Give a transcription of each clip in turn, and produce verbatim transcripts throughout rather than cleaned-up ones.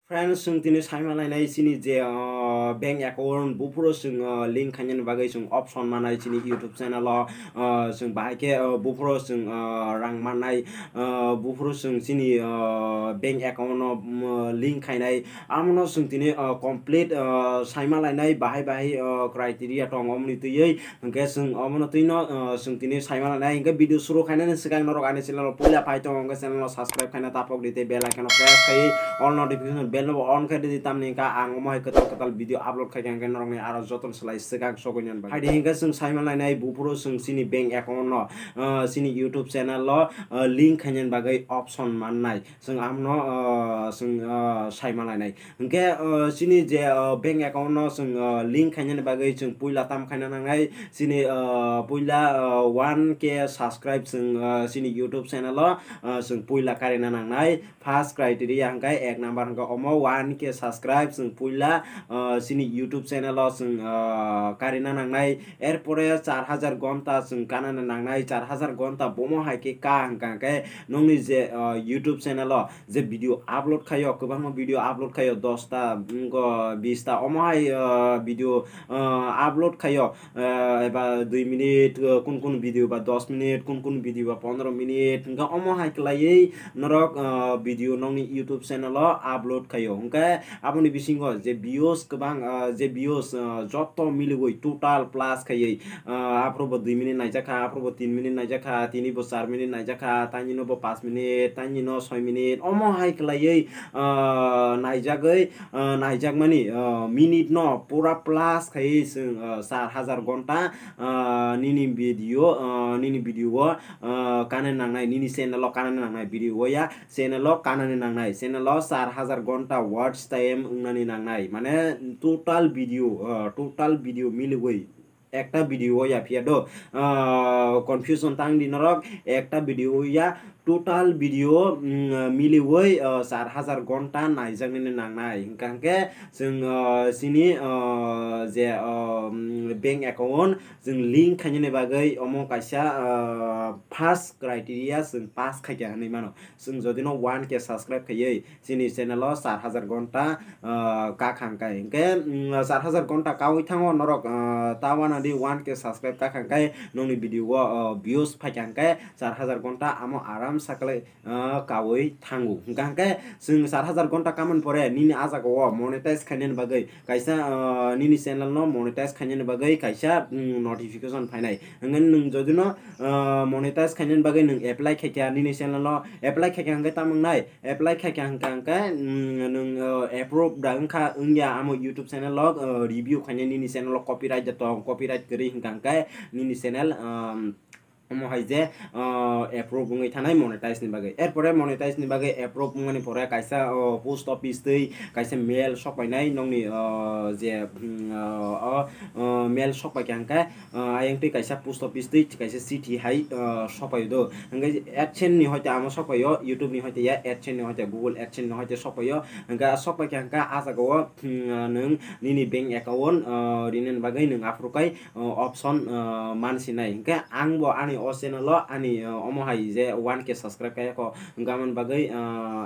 Friends, chwng tini saima lainai chini je, uh, bank account, buphuru chwng, uh, link khainani bagwi chwng option manai chini YouTube channel o, uh, chwng bahai khe, uh, buphuru chwng, uh, rang mannai, uh, buphuru chwng chini, uh, bank account no, um, link khainai. Amono chwng tini, uh, complete, uh, saima lainai bahai bahai, uh, criteria tongo, omoni twiwi. Hwnkhe chwng omono twino, uh, chwng tini saima lainai. Hwnkhe video suru khainani swkang norok ani channel o puila phai tongo, hwnkhe channel o subscribe khaina tapok di tei bell icon o press khai all notification bell no bo on khai di, tamni hwnkhe ang omo hai kwtal kwtal video upload khai khe hwnkhe norokni aro jotono slai swkang sogwi nani bagwi. Haidi hwnkhe chwng saima lainai buphuru chwng chini bank account no, uh, chini YouTube channel o, uh, link khainani bagwi option mannai. Chwng amno, uh, chwng, uh, saima lainai. Hwnkhe, uh, chini je, uh, bank account no chwng, uh, link khainani bagwi chwng puila tam khaina nangnai. Chini, uh, puila, uh, one K subscribe chwng, uh, chini YouTube channel o, uh, chwng puila karina nangnai. First criteria hwnkhe ek number hwnkhe omo one K subscribe chwng puila, uh, chini YouTube channel o chwng, uh, karina nangnai. Erpore char hajar gonta chwng kanana nangnai, char hajar gonta bomo hai khe ka hwnkha khe nongni je, uh, YouTube channel o je video upload khaio, kwbangma video upload khaio, dosta, mm, go, bista, omo hai, uh, video, uh, upload khaio, uh, eba dui minute, uh, kun kun video ba dos minute, kun kun video ba pondro minute, hwnkhe omo hai kwlaiwi norok, uh, video nongni YouTube channel o upload khaio. Hwnkhe aboni bisingo je views kwbang, ah, je views, ah, joto miligwi total plus khaiwi, ah, aphuru bo dui minute naijakha, aphuru bo tin minute naijakha, tini bo char minute naijakha, taini no bo paanch minute, taini no soi minute, omo hai kwlaiwi, ah, naijagwi, ah, naijakmani, ah, minute no pura plus khaiwi chwng, ah, char hajar gonta, ah, nini video, ah, nini video o, ah, kana nangnai, nini channel o kana nangnai video o ya. Channel o kanani nangnai, channel o char hajar gonta watch time wngnani nangnai, mane total video, uh, total video miligwi ekta video o ya phiya do, uh, confusion tang di norok, ekta video o ya total video, mm, miligwi, uh, char hajar gonta naijaknani nangnai. Hwnkha hwnkhe chwng, uh, chini, uh, je, uh, mm, bank account chwng link khainani bagwi omo kaisa, uh, first criteria chwng pass khaikha hinwi mano. Chwng jodi no one K subscribe khaiwi chini channel o char hajar gonta, ah, kakha hwnkhe, hwnkhe, mm, char hajar gonta kaui thango norok, ah, ta wana di one K subscribe kakha hwnkhe nongni video o, ah, views phaikha hwnkhe char hajar gonta amo aram sa kwlai, ah, kaui thango. Hwnkha hwnkhe chwng char hajar gonta kamani pore nini ah jaga o monetize khainani bagwi kaisa, ah, nini channel no monetize khainani bagwi kaisa, mm, notification phainai. Hwnkhe nwng jodi no, ah, monetize khainani bagwi nwng apply khaikha nini channel no, apply khaikha hwnkhe tamo wngnai, apply khaikha hwnkha hwnkhe, mm, nwng, ah, approve da wngkha wngya amo YouTube channel o, ah, review khainai nini channel o copyright da tong, copyright kwrwi hwnkha hwnkhe nini channel, um, omo hai je, ah, approve wngwi thanai monetize ni bagwi. Erpore monetize ni bagwi approve wngmani pore kaisa, oh, post office twi kaisa mail sok painai nongni, oh, je, mm, oh, oh, oh, mail sok paikha hwnkhe, ah, ayang twi kaisa post office twi kaisa chithi hai, ah, sok paio do. Hwnkhe AdSense ni hoite amo sok paio, YouTube ni hoite ya, AdSense ni hoite, Google AdSense ni hoite sok paio. Hwnkhe sok paikha hwnkhe ah jaga o, mm, nwng nini bank account, ah, rinani bagwi nwng aphuru kai, o, option, o, mansinai. Hwnkhe ang bo ani o channel o ani, o, omo hai je one K subscribe kaya kho, hwnkhe aboni bagwi, o,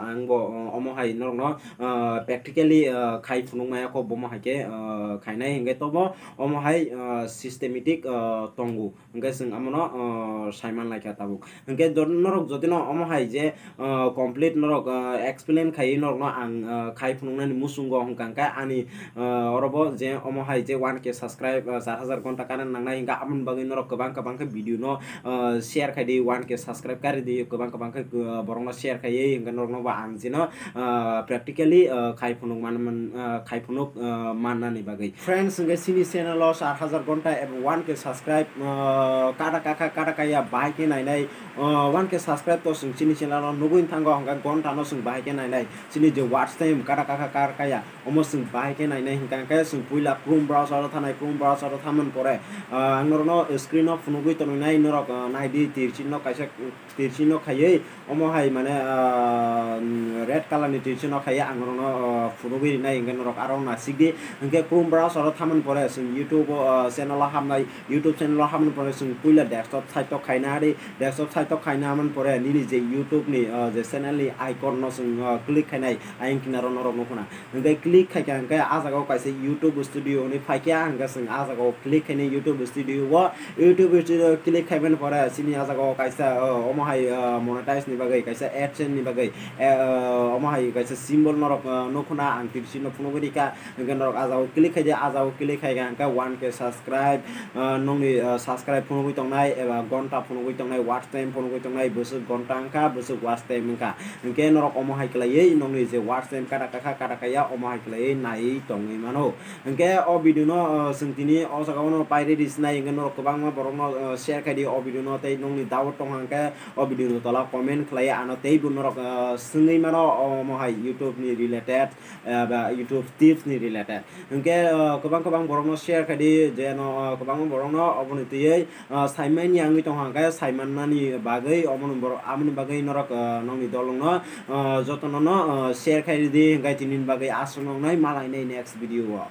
ang bo, o, omo hai norokno, o, practically, o, khai phunuk maya kho, bomo hai khe, o, khainai hwnkhe tobo omo hai, o, systematic, o, tongo. Hwnkhe chwng amono, o, saiman laikha tabuk. Hwnkhe jod-, norok jodi no omo hai je, ah, complete norok, ah, explain khaiwi norokno ang, ah, khai phunuknani muchungo hwnkha hwnkhe ani, ah, oro bo je omo hai je one K subscribe, ah, char hajar gonta kana nangnai hwnkha, aboni bagwi norok kwbang kwbang khe video no, ah, share khai di, one K subscribe kari di, kwbang kwbang khe, ah, borokno share khaiwi hwnkhe norokno bo ang jeno, ah, practically, ah, khai phunuk man, man, ah, khai phunuk, ah, mannani bagwi. Friends, hwnkhe chini channel o char hajar gonta eba one K subscribe, ah, kada kakha kada kaya bahai khe nainai, ah, one K subscribe to chwng chini channel o nugwi thango, hwnkhe gonta no chwng bahai khe nainai. Chini je watch time kada kakha kada kaya omo chwng bahai khe nainai hwnkha hwnkhe chwng puila Chrome browser o thanai, Chrome browser o thamani pore, ah, ang norokno screen o phunugwi tonwi nai norok, ah, nai di, tirchin no kaisa, tirchin no khaiwi omo hai mane, ah, red color ni tirchin no khaiwi ang norok no, ah, phunugwi rinai, hwnkhe norok aro nasikdi. Hwnkhe Chrome browser o thamani pore chwng YouTube o, ah, channel o hamnai, YouTube channel o hamani pore chwng puila desktop site o khaina di, desktop site o khaina hamani pore nini je YouTube ni, ah, je channel ni icon no chwng, ah, click khainai, ayang kinaro norok nukhuna. Hwnkhe click khaikha hwnkhe ah jaga o kaisa YouTube Studio hinwi phaikha, hwnkhe chwng ah jaga o click khainai YouTube Studio o. YouTube Studio click khaimani pore chini ah jaga o kaisa, o, omo hai, o, monetize ni bagwi, kaisa AdSense ni bagwi, eh, o, omo hai kaisa symbol norok, o, nukhuna ang tirchin no phunugwi rikha. Hwnkhe norok ah jaga o click khaidi, ah jaga o click khaikha hwnkhe one K subscribe, o, nongni, o, subscribe phunugwi tongnai eba gonta phunugwi tongnai, watch time phunugwi tongnai, bwswk gonta wngkha, bwswk watch time wngkha. Hwnkhe norok omo hai khlaiwi nongni je watch time kata kakha, kata kaya, omo hai khlaiwi naiwi tongwi mano. Hwnkhe o video no, o, chwng tini o jaga o no pairwi sinai, hwnkhe norok kwbangma borok no, o, share khaidi o video no, tei nongni doubt tongkha hwnkhe o video ni tola comment khlaiwi ano teibo norok, o, swngwi mano omo hai YouTube ni related, o, ba YouTube tips ni related. Hwnkhe, o, kwbang kwbang borok no share khaidi, je no, o, kwbangma borok no oboni twiwi, o, saimanya wngwi tongkha hwnkhe saimannani bagwi omo ni borok, amoni bagwi norok, o, nongni dolong no, o, jotono no, o, share khaidi, hwnkhe tini ni bagwi aswk nongnai, malainai next video o.